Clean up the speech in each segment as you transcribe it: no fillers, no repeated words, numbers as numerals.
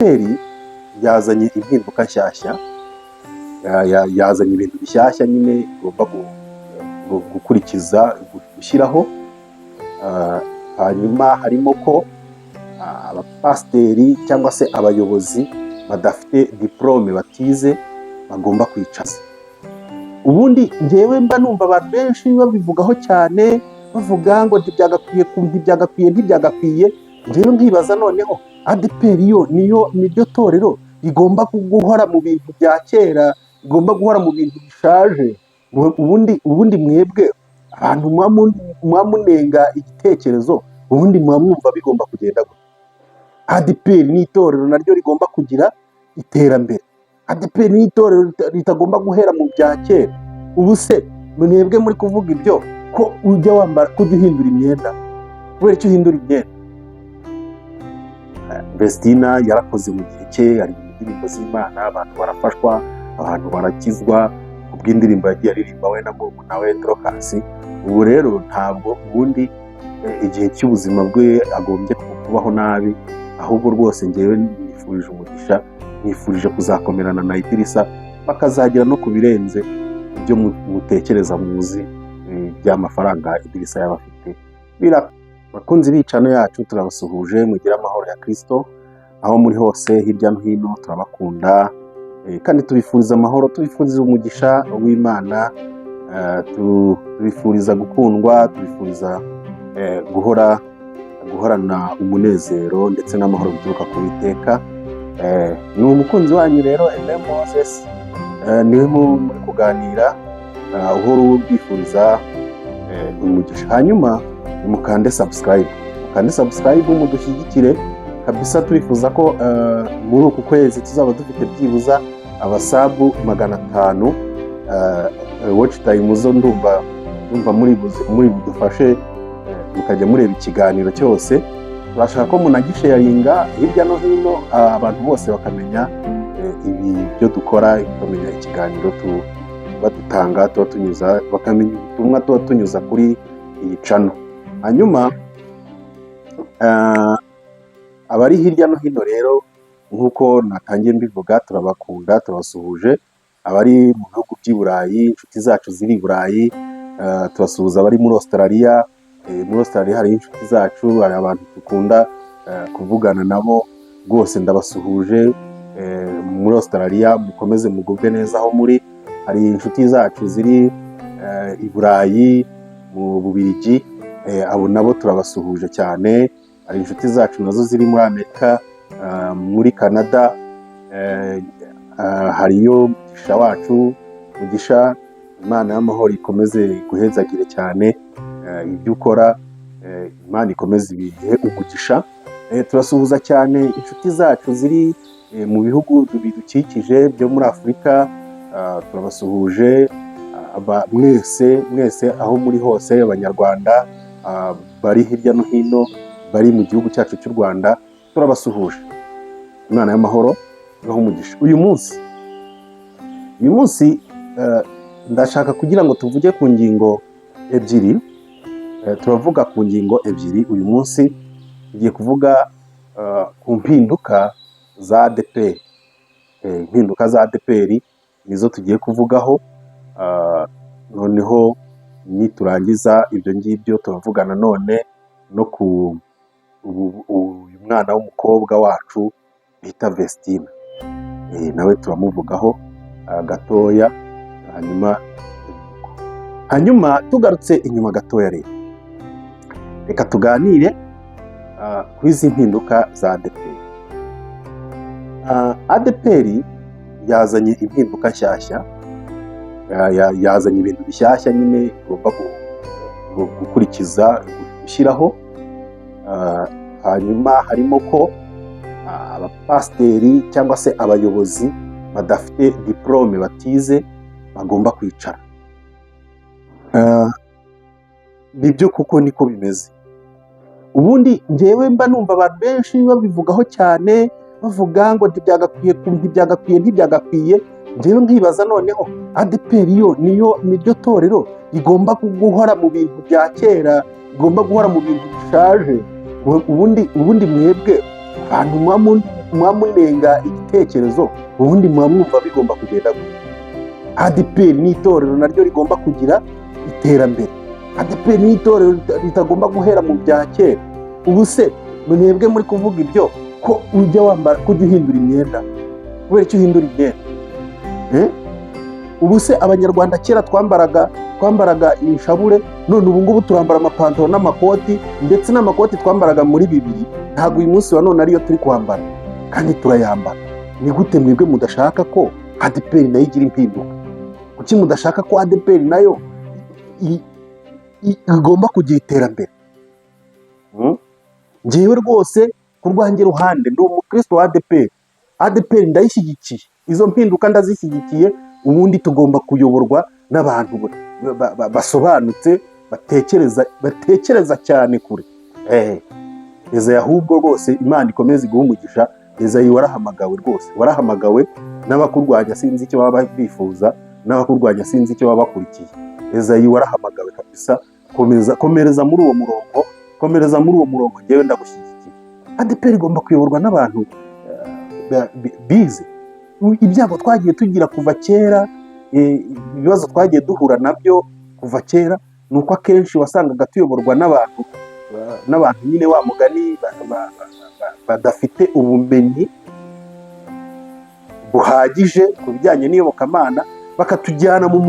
ADEPR yazanye impinduka nshyashya, yazanye ibintu bishyashya nyine igomba gukurikiza, gushyiraho. Hanyuma harimo ko abapasiteri cyangwa se abayobozi badafite diporome, batize, bagomba kwicaza. Ubundi njyewe mba numva abantu benshi babivugaho cyane, bavuga ngo ntibyagakwiye, ntibyagakwiye, ntibyagakwiye. Njyewe nkibaza, noneho ADEPR yo niyo niryo torero rigomba guhora mu bintu bya kera, rigomba guhora mu bintu bishaje? Ubundi mwebwe abantu muba munenga igitekerezo, ubundi muba mwumva bigomba kugenda gute? ADEPR ni itorero naryo rigomba kugira iterambere. ADEPR ni itorero ritagomba guhera mu bya kera. Ubu se mwebwe muri kuvuga ibyo, ko ujya wambara, ko ujya uhindura imyenda, kubera icyo uhindura imyenda? Vestina yarakoze mu gihe cye, ari mu ndirimbo z'Imana, abantu barafashwa, abantu barakizwa kubw'indirimbo yagiye aririmba we na murumuna we Dorcas. Ubu rero ntabwo ubundi igihe cy'ubuzima bwe agombye kubaho nabi, ahubwo rwose ngewe nifurije umugisha, nifurije kuzakomerana na Idirisa, bakazagera no ku birenze ibyo mutekereza muzi by'amafaranga Idirisa yaba afite. Bakunzi b'icano yacu, turabasuhuje, mugire amahoro ya Kristo aho muri hose hirya no hino. Turabakunda kandi tubifuriza amahoro, tubifuriza umugisha w'Imana, tubifuriza gukundwa, tubifuriza guhora guhorana umunezero ndetse n'amahoro bituruka ku Witeka. Ni umukunzi wanyu rero Aime Moses, niwe muri kuganira, uhora ubifuriza umugisha. Hanyuma mukande subscribe, mukande subscribe, mudushyigikire kabisa. Turifuza ko muri uku kwezi tuzaba dufite byibuza aba sub 500. Watch time zo ndumva muri budufashe, mukajya mureba ikiganiro cyose. Turashaka ko munagisharinga hirya no hino, abantu bose bakamenya ibi byo dukora, bakamenya ikiganiro tuba dutanga, tuba tunyuza, bakamenya ubutumwa tuba tunyuza kuri iyi channel. Hanyuma abari hirya no hino rero, nk'uko natangiye mbivuga, turabakunda, turabasuhuje. Abari mu bihugu by'i Burayi, inshuti zacu ziri i Burayi, turasuhuza. Abari muri Australia, muri Australia hari inshuti zacu, hari abantu dukunda kuvugana nabo, rwose ndabasuhuje. Muri Australia mukomeze mugubwe neza aho muri. Hari inshuti zacu ziri i Burayi, mu Bubiligi, abo nabo turabasuhuje cyane. Hari inshuti zacu nazo ziri muri Amerika, muri Canada, hariyo Mugisha wacu. Mugisha, Imana y'amahoro ikomeze guhezagire cyane. Ibyo ukora, Imana ikomeze ibihe umugisha. Turasuhuza cyane inshuti zacu ziri mu bihugu bidukikije byo muri Afurika, turabasuhuje. Mwese mwese aho muri hose, Abanyarwanda bari hirya no hino, bari mu gihugu cyacu cy'u Rwanda, turabasuhuje. Imana y'amahoro ibahe umugisha. Uyu munsi ndashaka kugira ngo tuvuge ku ngingo ebyiri. Turavuga ku ngingo ebyiri uyu munsi. Tugiye kuvuga ku mpinduka za ADEPR. Impinduka za ADEPR nizo tugiye kuvugaho. Noneho niturangiza ibyo ngibyo, turavuga nanone no ku uyu mwana w'umukobwa wacu bita Vestina. Nawe turamuvugaho gatoya. Hanyuma tugarutse inyuma gatoya rero, reka tuganire kuri izi mpinduka za ADEPR. ADEPR yazanye impinduka nshyashya, yazanye ibintu bishyashya nyine igomba gukurikiza, gushyiraho. Hanyuma harimo ko abapasiteri cyangwa se abayobozi badafite diporome, batize, bagomba kwicara. Nibyo kuko niko bimeze. Ubundi njyewe mba numva abantu benshi babivugaho cyane, bavuga ngo ntibyagakwiye, ntibyagakwiye, ntibyagakwiye. Njyewe nkibaza, noneho ADEPR yo niyo niryo torero rigomba guhora mu bintu bya kera, rigomba guhora mu bintu bishaje? Ubundi mwebwe abantu muba Muba munenga igitekerezo, ubundi muba mwumva bigomba kugenda gute? ADEPR ni itorero naryo rigomba kugira iterambere. ADEPR ni itorero ritagomba guhera mu bya kera. Ubu se mwebwe muri kuvuga ibyo, ko ujya wambara, ko ujya uhindura imyenda, kubera icyo uhindura imyenda? Eh? Ubu se Abanyarwanda kera twambaraga inshabure, none ubu ngubu turambara amapantaro n'amakoti, ndetse n'amakoti twambaraga muri 2000 ntabwo uyu munsi wa none ariyo turi kwambara, kandi turayambara. Ni gute mwebwe mudashaka ko ADEPR nayo igira impinduka? Kuki mudashaka ko ADEPR nayo igomba kugira iterambere? Njyewe rwose ku rwanjye ruhande ndi umukristo wa ADEPR. ADEPR ndayishyigikiye, izo mpinduka ndazishyigikiye. Ubundi tugomba kuyoborwa n'abantu basobanutse, batekereza cyane kure. Ezayi, ahubwo rwose Imana ikomeze iguhe umugisha. Ezayi, warahamagawe rwose, warahamagawe. N'abakurwanya sinzi icyo baba bifuza, n'abakurwanya sinzi icyo baba bakurikiye. Ezayi, warahamagawe kabisa. Komeza, komereza muri uwo murongo, komereza muri uwo murongo, njyewe ndagushyigikiye. ADEPR igomba kuyoborwa n'abantu bize. Ibyago twagiye tugira kuva kera, ibibazo twagiye duhura nabyo kuva kera, ni uko akenshi wasangaga tuyoborwa n'abantu nyine wa mugani badafite ubumenyi buhagije ku bijyanye n'iyobokamana, bakatujyana mu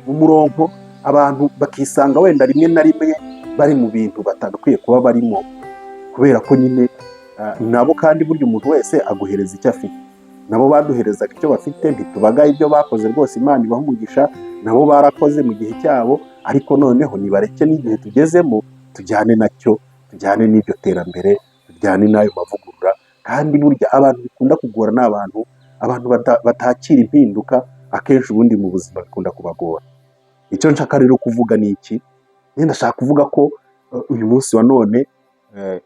murongo, abantu bakisanga wenda rimwe na rimwe bari mu bintu batagakwiye kuba barimo, kubera ko nyine nabo, kandi burya umuntu wese aguhereza icyo afite. Nabo baduherezaga icyo bafite. Ntitubagaye ibyo bakoze rwose, Imana ibaha umugisha, nabo barakoze mu gihe cyabo. Ariko noneho nibareke n'igihe tugezemo tujyane nacyo, tujyane n'iryo terambere, tujyane n'ayo mavugurura. Kandi burya abantu bikunda kugora ni abantu batakira impinduka. Akenshi ubundi mu buzima bikunda kubagora. Icyo nshaka rero kuvuga ni iki? Njye ndashaka kuvuga ko uyu munsi wa none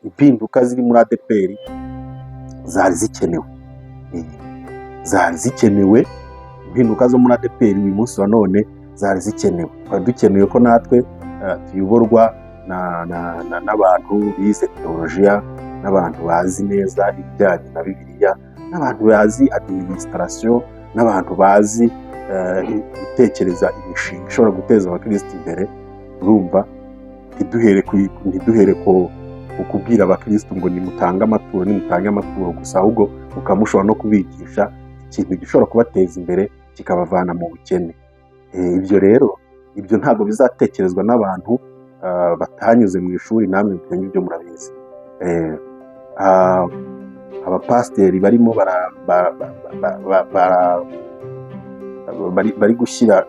impinduka ziri muri ADEPR zari zikenewe. Zari zikenewe. Impinduka zo muri ADEPR uyu munsi wa none zari zikenewe. Twari dukeneye ko natwe tuyoborwa n'abantu bize teolojiya, n'abantu bazi neza ibijyanye na Bibiliya, n'abantu bazi administration, n'abantu bazi gutekereza imishinga ishobora guteza abakirisitu imbere. Urumva, ntiduhere ku kubwira abakirisitu ngo nimutange amaturo, nimutange amaturo gusa, ahubwo mukaba mushobora no kubigisha ikintu gishobora kubateza imbere, kikabavana mu bukene. Ibyo rero, ibyo ntabwo bizatekerezwa n'abantu batanyuze mu ishuri. Namwe ibyo ngibyo murabizi. Abapasiteri barimo bari gushyira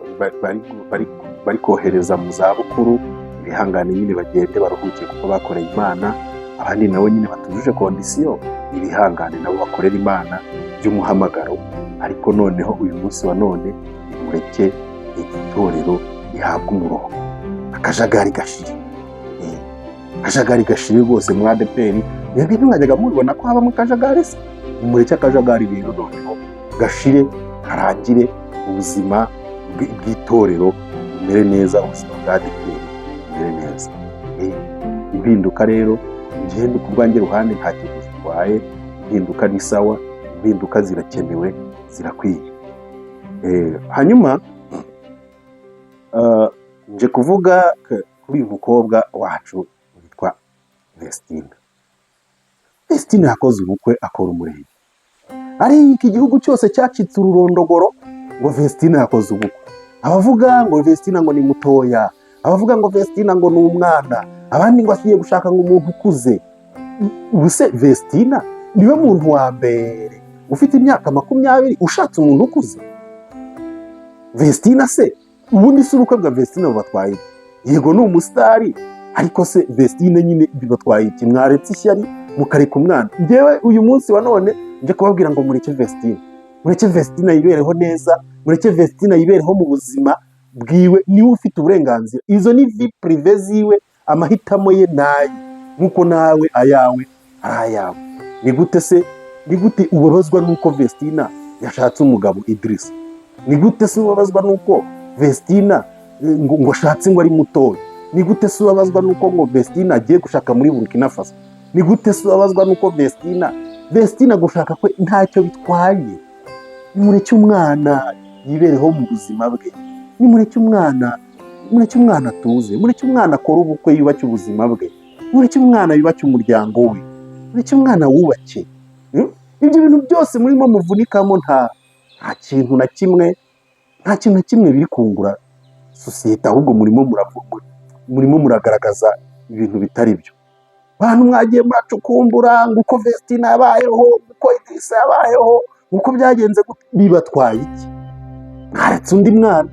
bari kohereza mu zabukuru, ibihangane nyine, bagende baruhuke kuko bakoreye Imana. Abandi nabo nyine batujuje condition, ibihangane, nabo bakorera Imana by'umuhamagaro. Ariko noneho uyu munsi wa none nimureke itorero rihabwe umurongo, akajagari gashire. Akajagari gashire rwose muri ADEPR. Mwebwe ntimwajyaga mubibona ko habamo akajagari se? Nimureke akajagari rero noneho gashire, karangire, ubuzima bw'itorero bumere neza, ubuzima bwa ADEPR bumere neza. Impinduka rero, ngende ku rwanjye ruhande nta kintu zitwaye. Impinduka ni sawa, impinduka zirakenewe, zirakwiye. Hanyuma nje kuvuga kuri uyu mukobwa wacu witwa Vestine. Vestine yakoze ubukwe, akora umurenge, ariko igihugu cyose cyacitse ururondogoro ngo Vestine yakoze ubukwe. Abavuga ngo Vestine ngo ni mutoya, abavuga ngo Vestine ngo ni umwana, abandi ngo agiye gushaka ngo umuntu ukuze. Ubu se Vestina niwe muntu wa mbere ufite imyaka 20 ushatse umuntu ukuze? Vestina se ubundi si ubukwe bwa Vestina bubatwaye iki? Yego, ni umusitari, ariko se Vestine nyine bibatwaye iki? Mwaretse ishyari mukareka umwana. Njyewe uyu munsi wa none nje kubabwira ngo mureke Vestine, mureke Vestine yibereho neza, mureke Vestine yibereho mu buzima bwiwe. Niwe ufite uburenganzira, izo ni vie privée ziwe, amahitamo ye naye, nk'uko nawe ayawe ari ayawe. Ni gute se, ni gute ubabazwa n'uko Vestina yashatse umugabo Idrisa? Ni gute se ubabazwa n'uko Vestina ngo ashatse ngo ari mutoya? Ni gute se ubabazwa n'uko ngo Vestina agiye gushaka muri Burkina Faso? Ni gute se ubabazwa n'uko Vestina Vestina gushaka kwe ntacyo bitwaye. Nimureke umwana yibereho mu buzima bwe, nimureke umwana, mureke umwana atuze, mureke umwana akore ubukwe yubake ubuzima bwe, mureke umwana yubake umuryango we, mureke umwana wubake. Ibyo bintu byose murimo muvunikamo nta kintu na kimwe, nta kintu na kimwe biri kungura sosiyete, ahubwo murimo muragaragaza ibintu bitari byo. Bantu mwagiye muracukumbura ngo uko Vestina yabayeho, uko Idirisa yabayeho, uko byagenze gute, bibatwaye iki? Mwaretse undi mwana,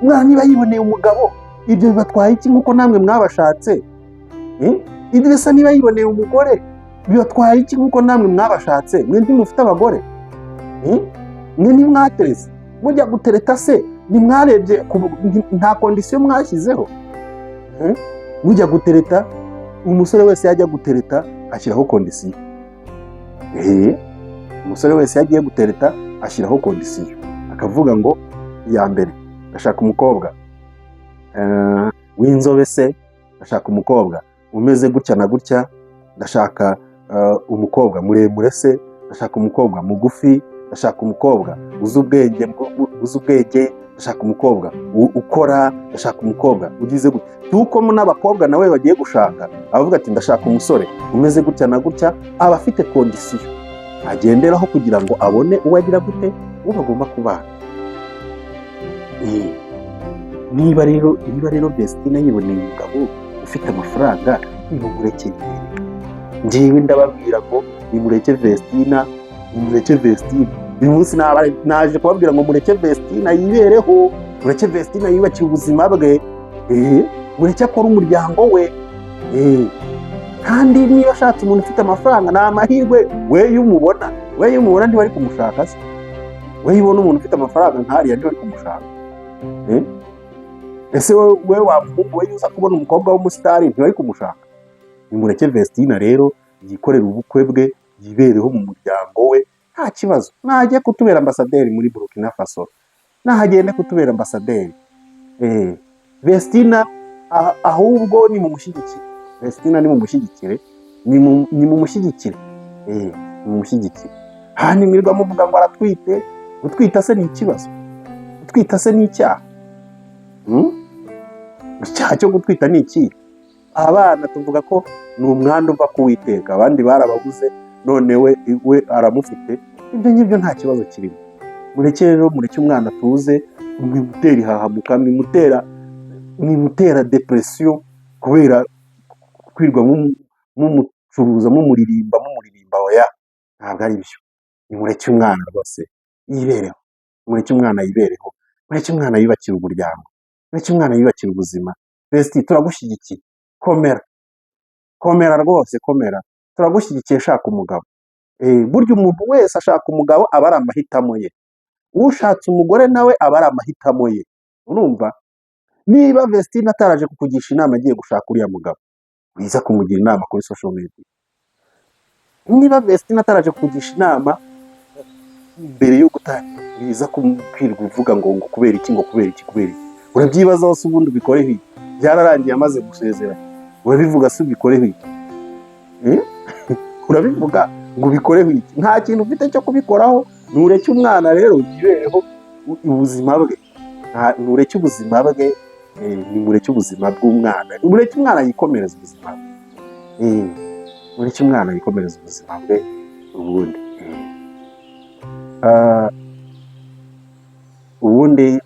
umwana niba yiboneye umugabo ibyo bibatwaye iki nk'uko namwe mwabashatse? Idirisa niba yiboneye umugore bibatwaye iki nk'uko namwe mwabashatse? Mwe ntimufite abagore? Mwe ntimwaterese? Mujya gutereta se ntimwarebye nta condition mwashyizeho? Mujya gutereta, umusore wese yajya gutereta ashyiraho condition. Umusore wese yagiye gutereta ashyiraho condition, akavuga ngo iya mbere ndashaka umukobwa w'inzobe se, ndashaka umukobwa umeze gutya na gutya, ndashaka umukobwa muremure se, ndashaka umukobwa mugufi, ndashaka umukobwa uzi ubwenge, uzi ubwenge, ndashaka umukobwa ukora, ndashaka umukobwa ugize gutya. Tuko n'abakobwa nawe bagiye gushaka abavuga ati ndashaka umusore umeze gutya na gutya, aba afite condition agenderaho kugira ngo abone uwo agira gute, uwo bagomba kubana. Niba rero Vestina yiboneye umugabo ufite amafaranga, nimumureke yibereho. Njyewe ndababwira ngo nimureke Vestina, nimureke Vestina. Uyu munsi naje kubabwira ngo mureke Vestina yibereho, mureke Vestina yubakire ubuzima bwe, mureke akore umuryango we. Kandi niba ashatse umuntu ufite amafaranga ni amahirwe. We iyo umubona ntiwari kumushaka se? We iyo ubona umuntu ufite amafaranga nk'ariya ntiwari kumushaka? Ese we wa muhungu we, uza kubona umukobwa w'umusitari ntiwari kumushaka? Nimureke Vestina rero yikorere ubukwe bwe, yibereho mu muryango we, nta kibazo. Najya kutubera ambasaderi muri Burkina Faso, nahagende kutubera ambasaderi. Vestina ahubwo nimumushyigikire. Vestina nimumushyigikire, nimumushyigikire, nimumushyigikire. Hano mwirirwa muvuga ngo aratwite. Gutwita se ni ikibazo? Gutwita se ni icyaha? Icyaha cyo gutwita ni ikihe? Abana tuvuga ko ni umwandu uva ku Witeka, abandi barababuze, none we aramufite. Ibyo ngibyo nta kibazo kirimo. Mureke rero, mureke umwana atuze, mwimutera ihahamuka, mwimutera depression kubera kwirwa mumucuruza, mumuririmba, mumuririmba. Oya, ntabwo ari byo. Nimureke umwana rwose yibereho, mureke umwana yibereho, mureke umwana yubakire umuryango, mureke umwana yubakire ubuzima. Vesti, turagushyigikiye, komera, komera rwose, komera, turagushyigikiye, shaka umugabo. Burya umuntu wese ashaka umugabo aba ari amahitamo ye, ushatse umugore nawe aba ari amahitamo ye. Urumva niba Vestine ataraje kukugisha inama agiye gushaka uriya mugabo, wiza kumugira inama kuri social media. Niba Vestine ataraje kukugisha inama mbere yo gutangira, wiza kumubwirwa uvuga ngo kubera iki, ngo kubera iki, kubera iki? Urabyibazaho se ubundi ubikoreho iki? Byararangiye amaze gusezera, urabivuga se ubikoreho iki? Urabivuga ngo ubikoreho iki? Nta kintu ufite cyo kubikoraho. Ntureke umwana rero yibereho ubuzima bwe. Ntureke ubuzima bwe, nimureke ubuzima bw'umwana, mureke umwana yikomereza ubuzima bwe. Mureke umwana yikomereza ubuzima bwe ubundi. Ubundi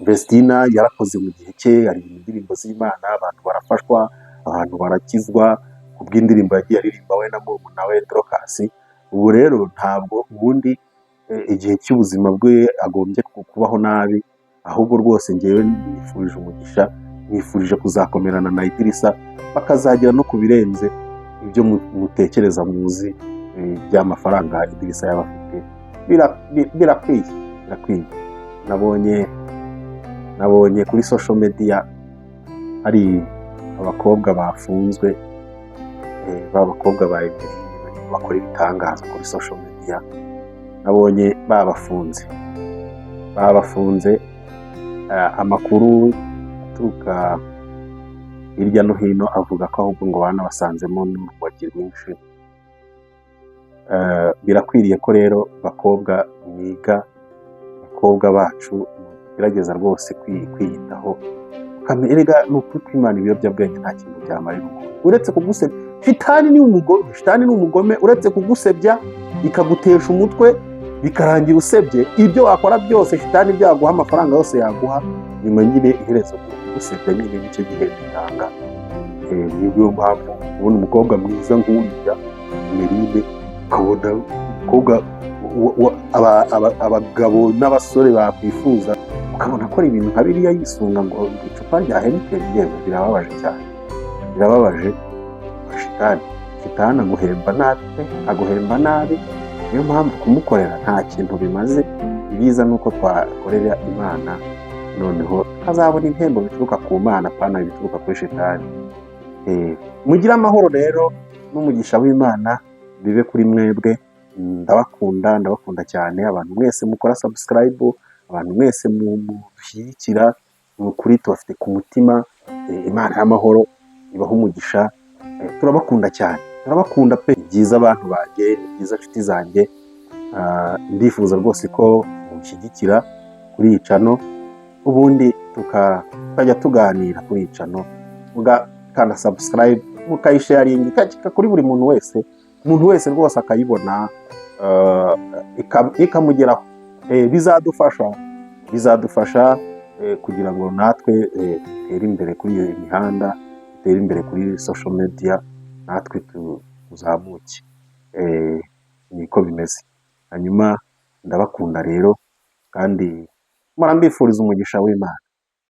Vestina yarakoze mu gihe cye, aririmba indirimbo z'Imana, abantu barafashwa, abantu barakizwa kubw'indirimbo yagiye aririmba we na murumuna we Dorcas. Ubu rero ntabwo ubundi igihe cy'ubuzima bwe agombye kubaho nabi, ahubwo rwose ngewe nifurije umugisha, nifurije kuzakomerana na Idirisa, bakazagera no ku birenze ibyo mutekereza muzi, by'amafaranga Idirisa yaba afite. Birakwiye, birakwiye. Nabonye kuri social media hari abakobwa bafunzwe, ba bakobwa ba Emeline barimo bakora ibitangaza kuri social media, nabonye babafunze, babafunze. Amakuru aturuka hirya no hino avuga ko ahubwo ngo banabasanzemo n'urumogi rwinshi. Birakwiriye ko rero bakobwa mwiga, bakobwa bacu, mugerageza rwose kwiyitaho. Erega ni ukuri kw'Imana, ibiyobyabwenge nta kintu byamarira umuntu uretse kugusebya. Shitani ni umugome, shitani ni umugome. Uretse kugusebya ikagutesha umutwe, bikarangira usebye, ibyo wakora byose, shitani byaguha amafaranga yose yaguha, nyuma nyine iherezo ni ukugusebya nyine, nicyo gihembo itanga. Niyo mpamvu ubona umukobwa mwiza nk'uriya Emeline, ukabona umukobwa abagabo n'abasore bakwifuza, ukabona akora ibintu nka biriya, yisunga ngo icupa rya Heineken. Yewe, birababaje cyane, birababaje. Shitani aguhemba nabi pe, aguhemba nabi. Niyo mpamvu kumukorera nta kintu bimaze. Ibyiza ni uko twakorera Imana, noneho tukazabona ibihembo bituruka ku Mana, apana ibituruka kuri shitani. Mugire amahoro rero n'umugisha w'Imana bibe kuri mwebwe. Ndabakunda, ndabakunda cyane. Abantu mwese mukora subscribe, abantu mwese mudushyigikira, ni ukuri tubafite ku mutima. Imana y'amahoro ibahe umugisha. Turabakunda cyane, turabakunda pe. Ni byiza abantu banjye, ni byiza nshuti zanjye. Ndifuza rwose ko munshyigikira kuri iyi channel, ubundi tukajya tuganira kuri iyi channel, mugakanda subscribe, mukayisharinga ikagera kuri buri muntu wese, umuntu wese rwose akayibona, ikamugeraho. Bizadufasha kugira ngo natwe dutere imbere kuri iyo mihanda, dutere imbere kuri social media, natwe tuzamuke. Niko bimeze. Hanyuma ndabakunda rero, kandi mpora mbifuriza umugisha w'Imana.